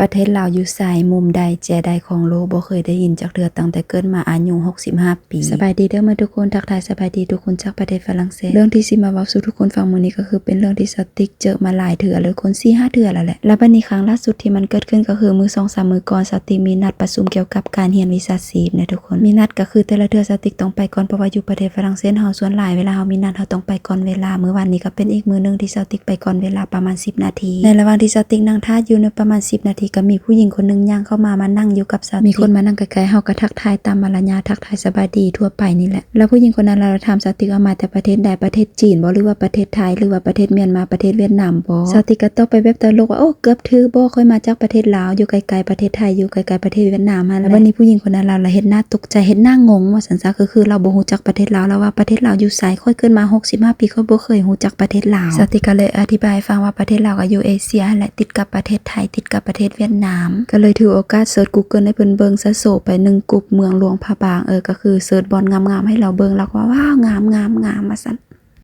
ປະເທດລາວຢູ່ໃສ ມຸມໃດແຈໃດຂອງໂລກ ບໍ່ເຄີຍໄດ້ຍິນຈັກເທື່ອ ຕັ້ງແຕ່ເກີດມາອາຍຸຫົກສິບຫ້າປີ. ສະບາຍດີເດີໝົດທຸກຄົນ ທັກທາຍສະບາຍດີທຸກຄົນຈາກປະເທດຝຣັ່ງເສດ. ເລື່ອງທີ່ຊິມາເວົ້າສູ່ທຸກຄົນຟັງມື້ນີ້ ກໍຄືເປັນເລື່ອງທີ່ສາວຕິກເຈີມາຫຼາຍເທື່ອແລ້ວ ຄົນສີ່ຫ້າເທື່ອແລ້ວແຫຼະ. ແລ້ວບັດນີ້ຄັ້ງລ່າສຸດທີ່ມັນເກີດຂຶ້ນ ກໍຄືມື້ສອງສາມມື້ກ່ອນ ສາວຕິກມີນັດປະຊຸມກ່ຽວກັບການຮຽນວິຊາຊີບນະທຸກຄົນ. ມີນັດກໍຄືແຕ່ລະເທື່ອສາວຕິກຕ້ອງໄປກ່ອນ ເພາະວ່າຢູ່ປະເທດຝຣັ່ງເສດເຮົາ ສ່ວນຫຼາຍເວລາເຮົາມີນັດ ເຮົາຕ້ອງໄປກ່ອນເວລາ. ມື້ວານນີ້ກໍເປັນອີກມື້ໜຶ່ງທີ່ສາວຕິກ ໄປກ່ອນເວລາປະມານສິບນາທີ. ໃນລະຫວ່າງທີ່ສາວຕິກນັ່ງຖ້າຢູ່ນະ ປະມານສິບນາທີ ກໍມີຜູ້ຍິງຄົນໜຶ່ງຍ່າງເຂົ້າມາ ມານັ່ງຢູ່ກັບສາວຕິກ. ມີຄົນມານັ່ງໃກ້ໆ ເຮົາກໍທັກທາຍຕາມມາລະຍາດ ທັກທາຍສະບາຍດີທົ່ວໄປນີ້ແຫຼະ. ແລ້ວຜູ້ຍິງຄົນນັ້ນລະຖາມສາວຕິກວ່າ ມາແຕ່ປະເທດໃດ? ປະເທດຈີນບໍ ຫຼືວ່າປະເທດໄທ ຫຼືວ່າປະເທດມຽນມາ ປະເທດຫວຽດນາມບໍ? ສາວຕິກກໍຕອບໄປແບບຕະຫຼົກວ່າ ໂອ້ ເກືອບຖືກບໍ ຂ້ອຍມາຈາກປະເທດລາວ ຢູ່ໃກ້ໆປະເທດໄທ ຢູ່ໃກ້ໆປະເທດຫວຽດນາມຫັ້ນແຫຼະ. ບັດນີ້ຜູ້ຍິງຄົນນັ້ນລະ ລະເຮັດໜ້າຕົກໃຈ ເຮັດໜ້າງົງວ່າຊັ້ນຊະ ຄືລາວບໍ່ຮູ້ຈັກປະເທດລາວ ລາວວ່າ ປະເທດລາວຢູ່ໃສ? ຂ້ອຍເກີດມາຫົກສິບຫ້າປີ ຂ້ອຍບໍ່ເຄີຍຮູ້ຈັກປະເທດລາວ. ສາວຕິກກໍເລີຍອະທິບາຍໃຫ້ຟັງວ່າ ປະເທດລາວກໍຢູ່ເອເຊຍຫັ້ນແຫຼະ ຕິດກັບປະເທດໄທ ຕິດກັບປະເທດຫວຽດນາມ. ກໍເລີຍຖືໂອກາດເສີດ Google ໃຫ້ເພິ່ນເບິ່ງຊະ ໂຊໄປໜຶ່ງກຸບ ເມືອງຫຼວງພະບາງ ເອີ ກໍຄືເສີດບ່ອນງາມໆໃຫ້ລາວເບິ່ງ ລາວກໍວ່າ ວ້າວ ງາມໆໆ ວ່າຊັ້ນ.